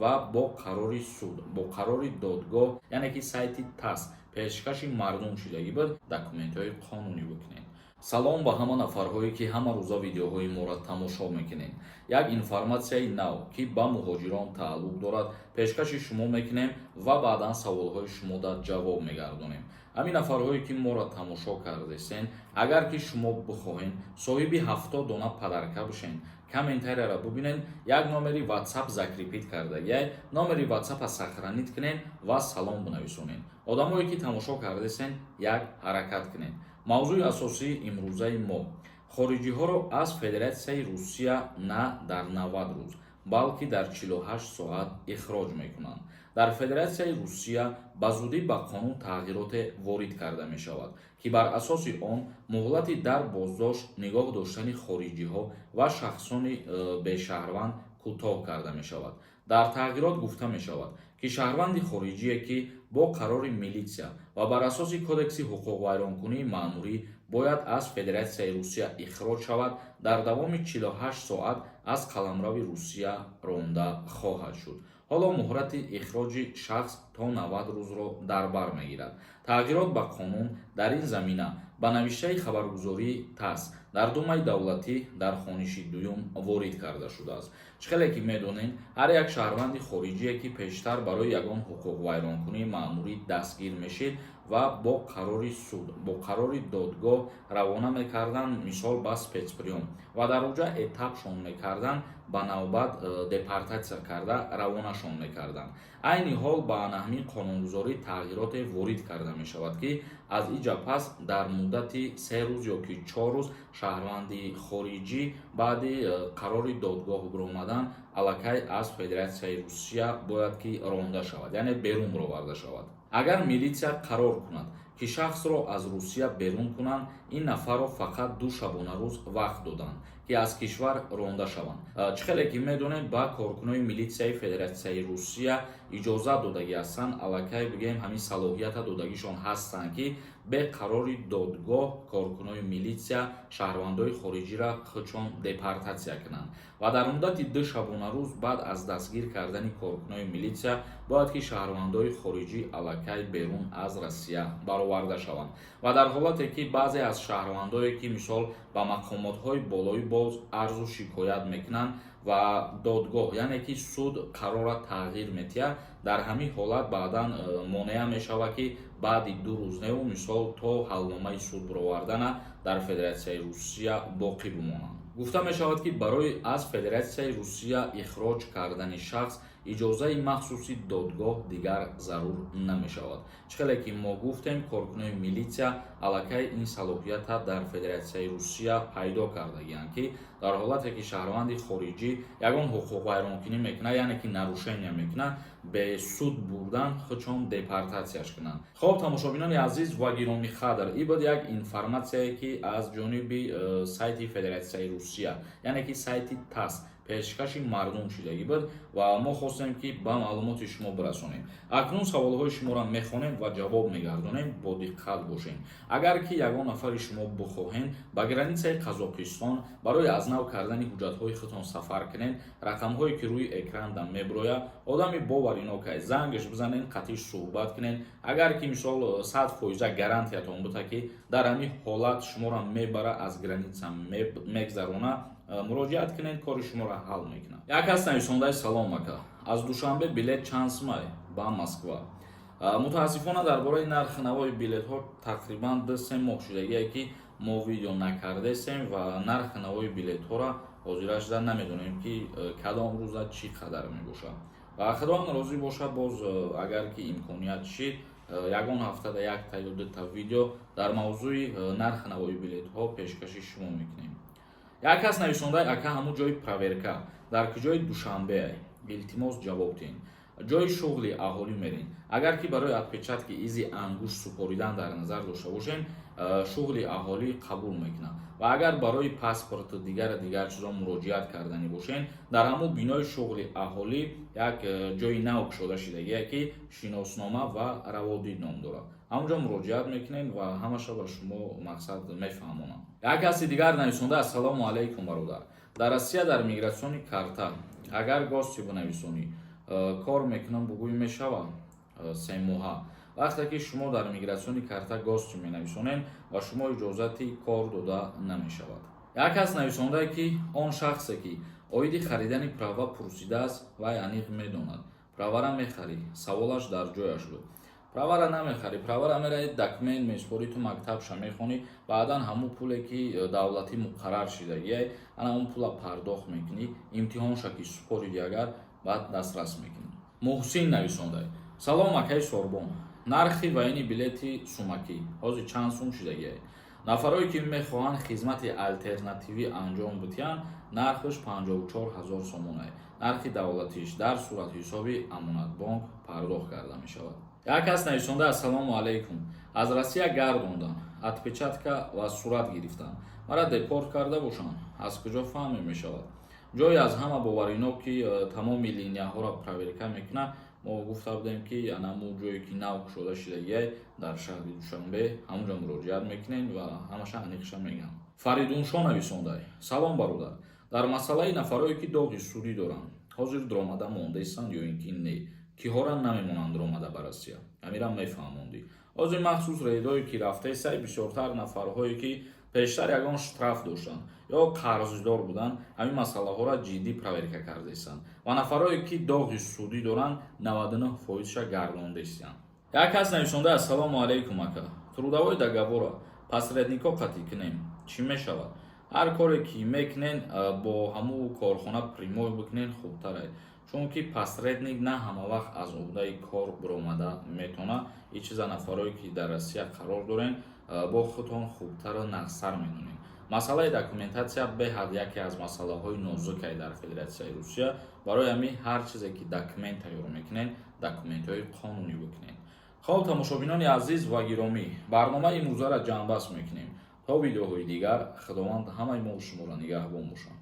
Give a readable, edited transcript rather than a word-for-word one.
Ва бо қарори суд, бо қарори додгоҳ, яъне ки сайти ТАСС пешкаши мардум шудагӣ буд, документҳои қонунӣ бикунед. Салом ба ҳама нафарҳое, ки ҳама рӯза видеоҳои моро тамошо мекунед. Як информатсияи нав, ки ба муҳоҷирон тааллуқ дорад, пешкаши шумо мекунем ва баъдан саволҳои шумода ҷавоб мегардонем. Ҳамин нафарҳое, ки моро тамошо кардесен, агар ки шумо бихоҳед соҳиби 70 дона подарка бошен, комментарияро бубинед, як номери WhatsApp закрепить кардагиай, номери WhatsApp-а сохранить кунед ва салом бинависонед. Одамое, ки тамошо кардесен, як ҳаракат кунед. Мавзӯи асосии имрӯзаи мо: хориҷиҳоро аз Федератсияи Русия на дар 90 рӯз, балки дар 48 соат ихроҷ мекунанд. Дар Федератсияи Русия ба зудӣ ба қонун тағйироте ворид карда мешавад, ки бар асоси он муҳлати дар боздошт нигоҳ доштани хориҷиҳо ва шахсони бешаҳрванд кӯтоҳ карда мешавад. Дар тағйирот гуфта мешавад, ки шаҳрванди хориҷие, ки бо қарори милитсия ва бар асоси Кодекси ҳуқуқвайронкунии маъмурӣ бояд аз Федератсияи Русия ихроҷ шавад, дар давоми 48 соат аз қаламрави Русия ронда хоҳад шуд. Ҳоло муҳлати ихроҷи шахс то 90 рӯзро дар бар мегирад. Тағйирот ба қонун дар ин замина, ба навиштаи хабаргузории ТАСС, дар Думаи давлатӣ дар хониши дуюм ворид карда шудааст. Чӣ хеле ки медонем, ҳар як шаҳрванди хориҷие, ки пештар барои ягон ҳуқуқвайронкунии маъмурӣ дастгир мешид ва бо қарори суд, бо қарори додгоҳ равона мекарданд, мисол, ба спецприём ва дар онҷа этапшон мекарданд, ба навбат депортатсия карда равонашон мекарданд. Айни ҳол ба ҳамин қонунгузорӣ тағйироте ворид карда мешавад, ки аз иҷа пас дар муддати 3 рӯз ё ки 4 рӯз шаҳрванди хориҷӣ баъди қарори додгоҳ биромадан аллакай аз Федератсияи Русия бояд ки ронда шавад, яъне берун бароварда шавад. Агар милитсия қарор кунад, ки шахсро аз Русия берун кунанд, ин нафарро фақат 2 шабонарӯз вақт доданд, ки аз кишвар ронда шаванд. Чӣ хеле ки медонем, ба коркунони милитсияи Федератсияи Русия иҷозат додагӣ ҳастанд, аллакай, бигӯем, ҳамин салоҳията додагишон ҳастанд, ки бе қарори додгоҳ коркунони милитсия шаҳрвандои хориҷиро худшон депортатсия кунанд. Ва дар муддати 2 шабонарӯз баъд аз дастгир кардани коркунони милитсия бояд ки шаҳрвандои хориҷӣ аллакай берун аз Россия бароварда шаванд. Ва дар ҳолате ки баъзе аз шаҳрвандое, ки, мисол, ба мақомотҳои болоӣ боз арзу шикоят мекунанд ва додгоҳ, яъне ки суд, қарора тағйир метиҳад, дар ҳамин ҳолат баъдан монеа мешавад, ки баъди 2 рӯз неву, мисол, то ҳалномаи суд баровардана дар Федератсияи Русия боқӣ бимонанд. Гуфта мешавад, ки барои аз Федератсияи Русия ихроҷ кардани шахс иҷозаи махсуси додгоҳ дигар зарур намешавад. Чӣ хеле ки мо гуфтем, коркунони милитсия аллакай ин салоҳията дар Федератсияи Русия пайдо кардагианд, ки дар ҳолате ки шаҳрванди хориҷӣ ягон ҳуқуқвайронкунӣ мекунад, яъне ки нарушения мекунад, бе суд бурдан худшон депортатсияш кунанд. Хоб, тамошобинони азиз ва гиромиқадр, ин буд як информатсияе, ки аз ҷониби сайти Федератсияи Русия, яъне ки сайти ТАСС, пешкаши мардум шудагӣ буд ва мо хостем, ки ба маълумоти шумо бирасонем. Акнун саволҳои шуморо мехонем ва ҷавоб мегардонем. Бо диққат бошем. Агар ки ягон нафари шумо бихоҳед ба границаи Қазоқистон барои аз нав кардани ҳуҷҷатҳои худтон сафар кунед, рақамҳое, ки рӯи экранда мебирояд, одами боваринокай, зангаш бизанед, қатъиш суҳбат кунед. Агар ки, мисол, 100 фоиза гарантиятон бута, ки дар ҳамин ҳолат шуморо мебара, аз граница мегзарона, муроҷиат кунед, кори шуморо ҳал мекунад. Як кас нависондаи: «Салом, ака, аз Душанбе билет чанд сумай ба Москва?» Мутаассифона, дар бораи нархи навои билетҳо тақрибан 2-3 моҳ шудагие, ки мо видео накардесем ва нархи навои билетҳоро ҳозира шуда намедонем, ки кадом рӯза чӣ қадар мебошад. Ва Худованд розӣ бошад, боз агар ки имконият шид, ягон ҳафтада якта ё дута видео дар мавзӯи нархи навои билетҳо пешкаши шумо мекунем. Як кас нависондаи: «Ака, ҳамун ҷои проверка дар куҷои Душанбеай? Илтимос, ҷавоб диҳед. Ҷои шуғли аҳолӣ мерен. Агар ки барои отпечатки изи ангушт супоридан дар назар дошта бошем, шуғли аҳолӣ қабул мекунад. Ва агар барои паспорту дигар дигар чизо муроҷиат карданӣ бошем, дар ҳамун бинои шуғли аҳолӣ як ҷои нав кушода шудагие, ки шиноснома ва раводид ном дорад. Ҳамунҷо муроҷиат мекунед ва ҳамаша ба шумо, мақсад, мефаҳмонанд». Як каси дигар нависонда: «Ассалому алайкум, бародар. Дар Россия дар миграционный карта агар гости бинависонӣ, Кор мекунам, бугӯй мешава 3 моҳа. Вақте ки шумо дар миграционный карта гости менависонед, ба шумо иҷозати кор дода намешавад. Як кас нависондае, ки он шахсе, ки оиди харидани права пурсидааст, вай аниқ медонад. Правара мехарӣ, саволаш дар ҷояш буд. Правара намехарӣ, правара мераи, документ меспорӣ, ту мактабша мехонӣ, баъдан ҳамун пуле, ки давлатӣ муқаррар шидагиай, ана он пула пардохт мекунӣ, имтиҳонша ки супориди агар, баъд дастрас мекунӣ. Муҳсин нависондай: «Салом, акаи Сорбон, нархи военный билети сумакӣ ҳозир чанд сум шидагиай? Нафарое, ки мехоҳанд хизмати алтернативӣ анҷом бидиҳанд, нархаш 54 ҳазор сомонай. Нархи давлатиш дар суратҳисоби Амонатбонк пардохт карда мешавад». Як кас нависонда: «Ассалому алайкум, аз Россия гардондан, отпечатка ва сурат гирифтан, мара депорт карда бошанд, аз куҷо фаҳме мешавад?» Ҷое аз ҳама боваринок, ки тамоми линияҳоро проверка мекунад, мо гуфта будем, ки анаму ҷое, ки нав кушода шидагиай дар шаҳри Душанбе, ҳамунҷо муроҷиат мекунем ва ҳамаша аниқша мегӯям. Фаридуншо нависондай: «Салом, бародар, дар масъалаи нафарое, ки доғи судӣ доранд, ҳозир дуромада мондаистанд ё ин ки не? Киҳора намемонанд дуромада ба Россия, амирам мефаҳмондӣ». Ҳозир махсус рейдое, ки рафтаистай, бисёртар нафарҳое, ки пештар ягон штраф доштанд ё қарздор буданд, ҳамин масъалаҳоро ҷиддӣ проверка кардаистанд ва нафарое, ки доғи судӣ доранд, 99 фоизша гардондаистанд. Як кас нависонда: «Ассалому алайкум, ака, трудовой договора посреднико қатъӣ кунем, чӣ мешавад?» Ҳар коре ки мекунен, бо ҳамун корхона прямой бикунен хубтарай, чунки посредник на ҳама вақт аз уҳдаи кор биромада метавона. Ин чиза нафарое, ки дар Россия қарор дорен, бо худтон хубтару нағзтар медонед. Масъалаи документатсия беҳад яке аз масъалаҳои нозукай дар Федератсияи Русия. Барои ҳамин ҳар чизе, ки документ тайёр мекунед, документҳои қонунӣ бикунед. Хоб, тамошобинони азиз ва гиромӣ, барномаи имрӯзаро ҷамъбаст мекунем. То видеоҳои дигар, Худованд ҳамаи мо шуморо нигаҳбон бошад.